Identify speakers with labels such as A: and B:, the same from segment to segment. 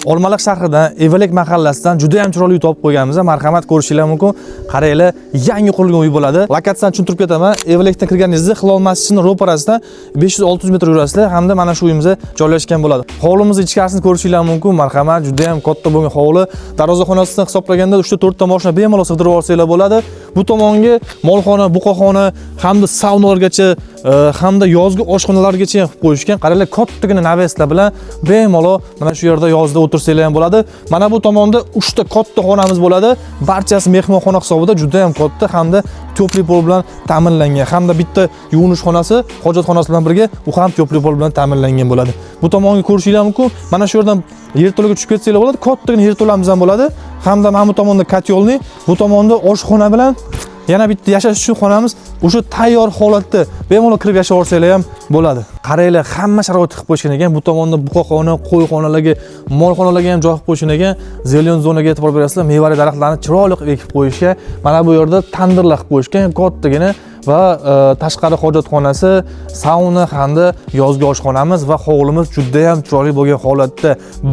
A: Olmaliq shahridan, Evelek mahallasidan juda ham chiroyli uy topib qo'yganmiz. Marhamat, ko'rishinglar mumkin. Qaranglar, yangi qurilgan uy bo'ladi. Lokatsiyani tushuntirib ketaman. Evelekdan kirganingizda Hilol masjidining ro'parasidan 500-600 metr yurasizlar hamda mana shu uyimiz joylashgan bo'ladi. Hovlimiz ichkarisini ko'rishinglar mumkin. Marhamat, juda ham katta bo'lgan hovli. Darvozaxonasidan hisoblaganda 3 ta 4 ta mashina bemalol sig'dirib olsanglar bo'ladi. Bu tomonga molxona, buqaxona hamda saunalargacha hamda yozgi oshxonalargacha ham qilib qo'yishgan. Qaranglar, kattagina навес lar bilan bemalol mana shu yerda yozda o'tirsanglar ham bo'ladi. Mana bu tomonda 3 ta katta xonamiz bo'ladi. Barchasi mehmonxona hisobida juda ham katta hamda тёплый пол bilan ta'minlangan. Hamda bitta yuvinish xonasi, hojatxonasi bilan birga u ham тёплый пол bilan ta'minlangan bo'ladi. Bu tomonga ko'rishinglar mumkin. Mana shu yerdan yerto'laga tushib ketsanglar bo'ladi. Kattagina yerto'lamiz ham bo'ladi. Hamda mana bu tomonda котёлный, bu tomonda oshxona bilan yana bitta yashash uchun xonamiz o'sha tayyor holatda, bemalol kirib yashab olsanglar ham bo'ladi. Qaranglar, hamma sharoit qilib qo'yishgan ekan. Bu tomonda buqaxona, qo'yxonalarga, molxonalarga ham joy qilib qo'yishgan ekan. Зелён zonaga e'tibor berasizlar, mevali daraxtlarni chiroyli qilib ekib qo'yishgan. Mana bu yerda tandirlar qilib qo'yishgan kattagina va tashqari hojatxonasi, sauna hamda yozgi oshxonamiz va hovlimiz juda ham chiroyli bo'lgan holatda,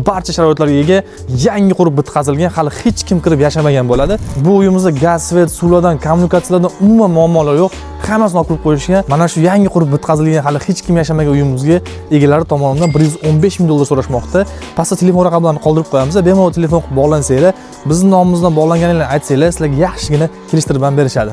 A: barcha sharoitlarga ega, yangi qurib bitkazilgan, hali hech kim kirib yashamagan bo'ladi. Bu uyimizda gaz, свет, suvlardan, kommunikatsiyalardan umuman muammolar yo'q. Hammasini olib kirib qo'yishgan. Mana shu yangi qurib bitkazilgan, hali hech kim yashamagan uyimizga egalari tomonidan 115 ming dollar so'rashmoqda. Pastda telefon raqamlarini qoldirib qo'yamiz. Bemalol telefon qilib bog'lansanglar, bizni nomimizdan bog'langaninglarni aytsanglar, sizlarga yaxshigina kelishtirib ham berishadi.